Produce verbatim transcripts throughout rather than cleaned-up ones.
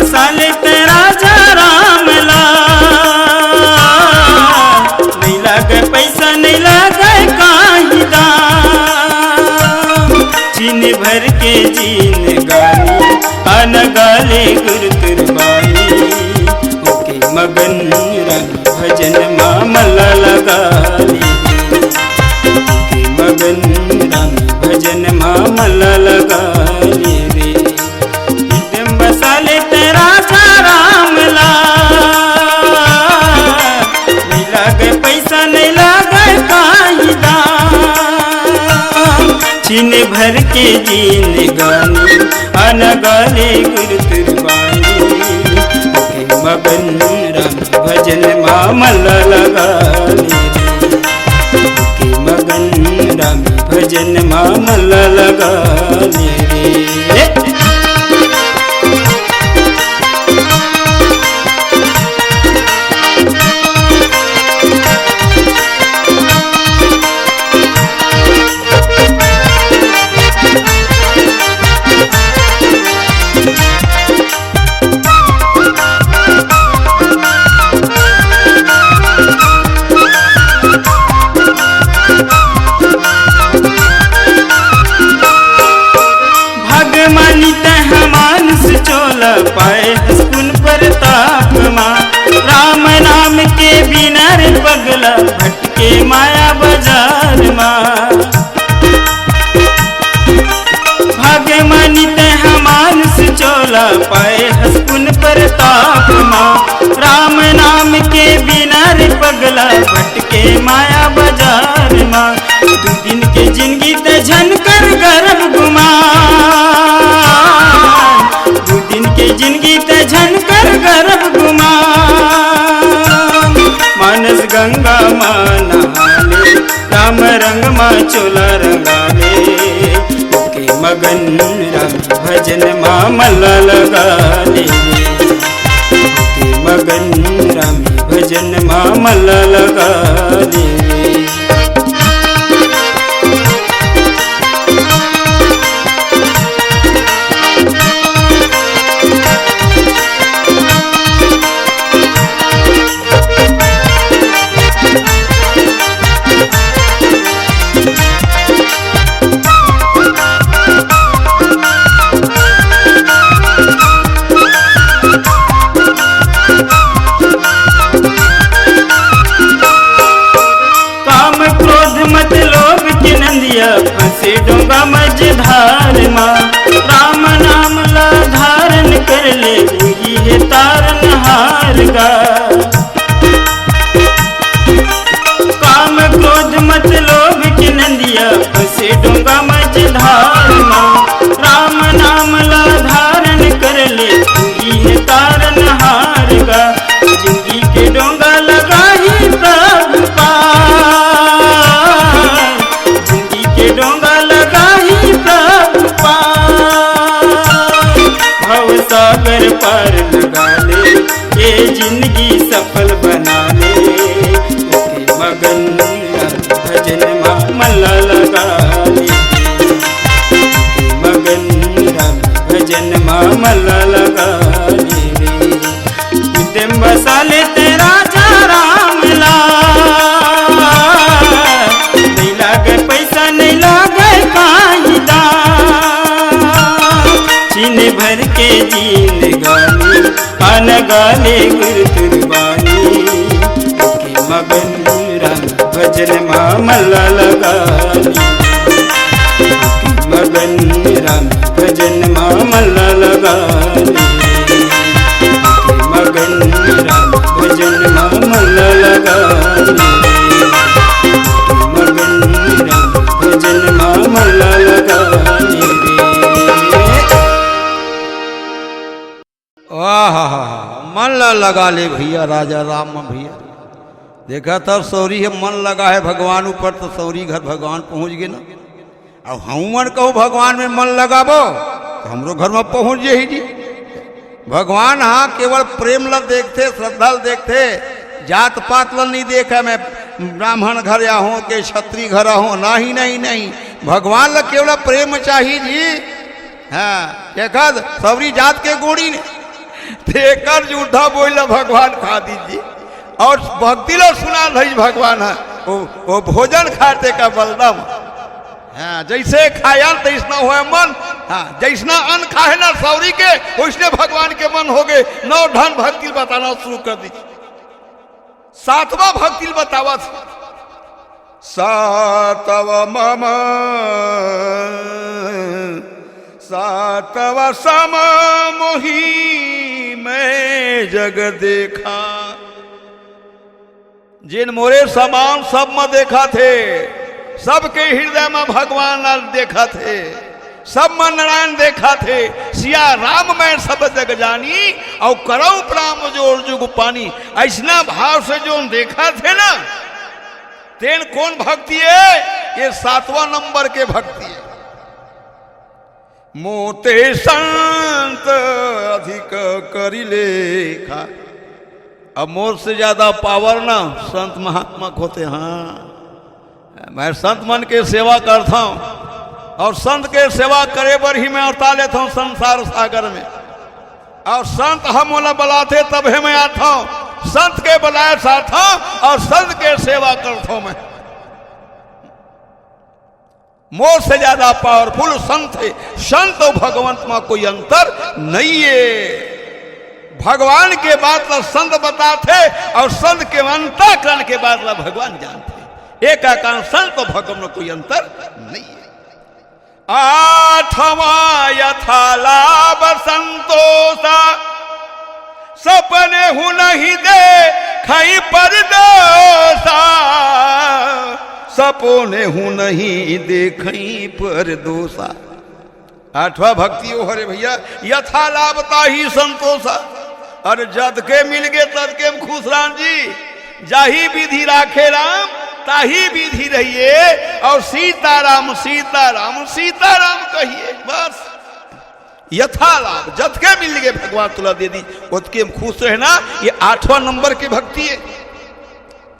साले ते राजा राम ला, नहीं लागे पैसा, नहीं लागे काहीं दाम। चीनी भर के जिनगानी, अनगा ले गुरु तुरबानी। होके मगन राम भजन मा मन लगा ले रे। होके मगन राम भजन मा मन लगा ले रे। प्रीतम बसा ले ते राजा राम ला, नहीं लागे पैसा, नहीं लागे काहीं दाम। चीनी भर के जिनगानी, अनगा ले गुरु तुरबानी। होके मगन राम भजन मा मन लगा ले रे। होके मगन राम भजन मा मन लगा ले रे। भगवानी तह मानुष चोला पाए हस पुन परताप मा। राम नाम के बिना रे पगला भटके माया बाजार मा। भगवानी तह मानुष चोला पाए हस पुन परताप मा। राम नाम के बिना रे पगला भटके माया बाजार मा। दू दिन के जिनगी ते झन कर गरब गुमान, दू दिन के जिनगी ते झन कर गरब गुमान। मानस गंगा मा नहा ले, राम रंग मा चोला रंगा ले। होके मगन राम भजन मा मन लगा ले रे। होके मगन राम भजन मा मन लगा ले रे। काम क्रोध मत लोभ के नंदिया, फंसे डोंगा मझधार मा। राम नाम ला धारण कर ले, उही हे तारनहार गा। काम क्रोध मत लोभ के नंदिया, फंसे डोंगा मझधार मा। राम नाम ला धारण कर ले, उही हे तारनहार गा। जिनगी के डोंगा लगाही प्रभु पार, जिनगी के डोंगा लगाही प्रभु पार। भव सागर पार लगा ले, ये जिनगी सफल बना ले। होके मगन राम भजन मा मन लगा ले, होके मगन राम भजन मा मन लगा ले रे। प्रीतम बसा ले ते राजा राम ला, नहीं लागे पैसा, नहीं लागे काहीं दाम। चीनी भर के जिनगानी, अनगा ले गुरु तुरबानी। होके मगन राम भजन मा मन लगा ले, मगन राम भजन मा मन लगा ले, मगन राम भजन मा मन लगा ले, मगन राम भजन मा मन लगा ले। वाह, मन ला लगा ले भैया, राजा राम भैया। देखा तब सौरी हे मन लगा हे भगवान ऊपर, तो सौरी घर भगवान पहुंच गे ना। अब हमन कहूँ भगवान में मन लगाबो, तो हमरो घर में पहुंच जाही जी। भगवान हाँ केवल प्रेम ला देखथे, श्रद्धा ला देखथे, जात पात ला नहीं देखा, मैं ब्राह्मण घर आहों के क्षत्रिय घर आहों, नहीं, नहीं, नहीं। भगवान ला केवल प्रेम चाहिए जी। हाँ, देखा सौरी जात के गोड़ी ने तेकर जूठा बोल ला भगवान खा दीजिए। और भक्ति ला सुना धई भगवान है, वो, वो भोजन खाते का बलदाम। हाँ, जैसे खायन तैसना होय मन। हाँ, जैसना अन्न खाए ना सौरी के, वैसने भगवान के मन हो गए। नौ ढंग भक्ति बताना शुरू कर दी। सातवां भक्ति बतावत, सातव मम, सातव सम मोही मैं जग देखा। जेन मोरे समान सब म देखत हे, सबके हृदय म भगवान ला देखत हे, सब म नारायण देखत हे। सिया राम मैं सब जग जानी, अउ करौ प्रणाम जोर जुग पानी। अइसना भाव से जोन देखत हे ना, तेन कोन भक्ति हे? ये सातवां नंबर के भक्ति हे। मोते संत अधिक करि लेखा। अब मोर से ज्यादा पावर ना संत महात्मा के होथे। हाँ, मैं संत मन के सेवा करथौं और संत के सेवा करे बर ही मैं अवतार लेथौं संसार सागर में। और संत ह मोला बलाथे तभे मैं आथौं, संत के बलाए से आथौं और संत के सेवा करथौं मैं। मोर से ज्यादा पावरफुल संत हे। संत अउ भगवंत म कोई अंतर नइ हे। भगवान के बात ला संत बताथे अउ संत के अंतःकरण के बात ला भगवान जानथे। एकर कारण संत अउ भगवंत म कोई अंतर नइ हे। आठवां यथालाभ संतोषा, सपने हूँ नहीं देखई परदोषा, सपने हूँ नहीं देखई परदोषा। आठवां भक्ति ओ हरे भैया, यथालाभ ताही संतोषा। अरे जतके मिल गे ततके म खुश राम जी, जाही विधि राखे राम, ताही विधि रहिए, और सीताराम, सीताराम, सीताराम कहिए, बस। यथालाभ, जतके मिल गे भगवान तुला दे दी, ओतके म खुश रहना, ये आठवां नंबर के भक्ति हे।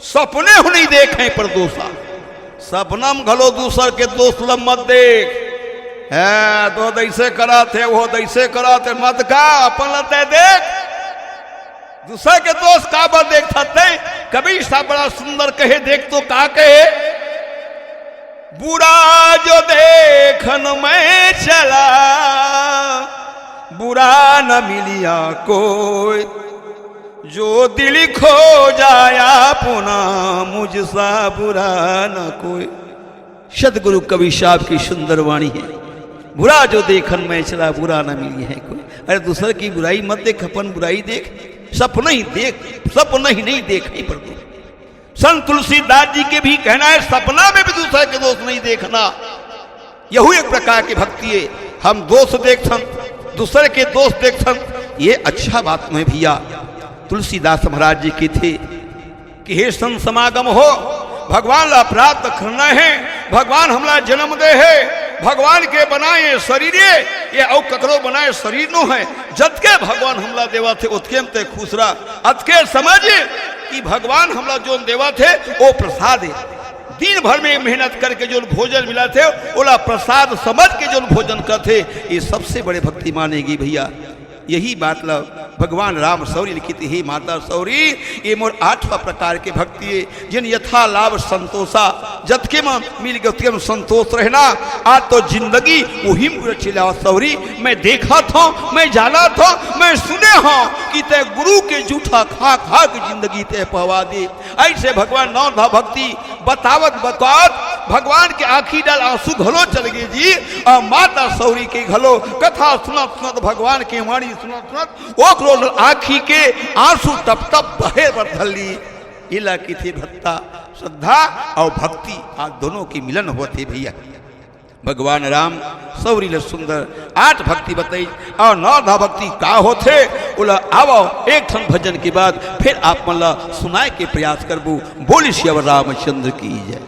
सपने हूँ नहीं देखई परदोषा, सपना म घलो दूसर के दोष ल मत देख। हैं, तो दैसे कराथे, वो दैसे कराथे, मत का, अपन ल तैं देख। दूसर के दोष काबर देखथस तैं? कबीर साहब बड़ा सुंदर कहे, देख तो का कहे, बुरा जो देखन मैं चला, बुरा न मिलिया कोई, जो दिल खोजा अपना, मुझसा बुरा न कोई। सतगुरु कबीर साहब की सुंदर वाणी है, बुरा जो देखन मैं चला, बुरा न मिलिया कोई। अरे दूसर की बुराई मत देख, अपन बुराई देख, सपना ही देख, सपना ही नहीं देखई परदोषा। संत तुलसीदास जी के भी कहना है, सपना में भी दूसर के दोष नहीं देखना। यहू एक प्रकार की भक्ति हे। हम दोष देखथन, दूसर के दोष देखथन, ये अच्छा बात नोहे भैया। तुलसीदास महाराज जी कथे कि हे संत समागम हो, भगवान ला प्राप्त करना हे, भगवान हमला जन्म दे हे, भगवान के बनाए शरीर ये, ये अउ ककरो बनाए शरीर नोहे। जतके भगवान हमला देवत हे, ओतके म तैं खुश रह। अतके समझ कि भगवान हमला जोन देवत हे, वो प्रसाद हे। दिन भर में मेहनत करके जोन भोजन मिलत हे, ओला प्रसाद समझ के जोन भोजन करथे, ये सबसे बड़े भक्ति मानेगी भैया। यही बात ला भगवान राम सौरी ल कथे, हे माता सौरी, ये मोर आठवां प्रकार के भक्ति हे, जेन यथा लाभ संतोषा, जतके म मिल गे ओतके म संतोष रहना। आज तो जिंदगी वही मुड़ चिल्लावा सौरी, मैं देखत हौं, मैं जानत हौं, मैं सुने हौं कि तैं गुरु के जूठा खा खा के जिंदगी तैं पवा दे। अइसे भगवान नौ धा भक्ति बतावत बतावत भगवान के आँखी डाल आंसू घलो चल गे जी। अउ माता सौरी के घलो कथा सुनत सुनत, भगवान के वाणी सुनत सुनत ओकरो आँखी के आंसू टप टप बहे बर धर ली। इला कथे भक्ता, श्रद्धा अउ भक्ति, आज दोनों के मिलन होत हे भैया। भगवान राम सौरी ल सुंदर आठ भक्ति बताई अउ नौ धा भक्ति का होथे, ओला आवव एक ठन भजन के बाद फिर आप मन ला सुनाए के प्रयास करबो। बोलिए सियावर रामचंद्र की जय।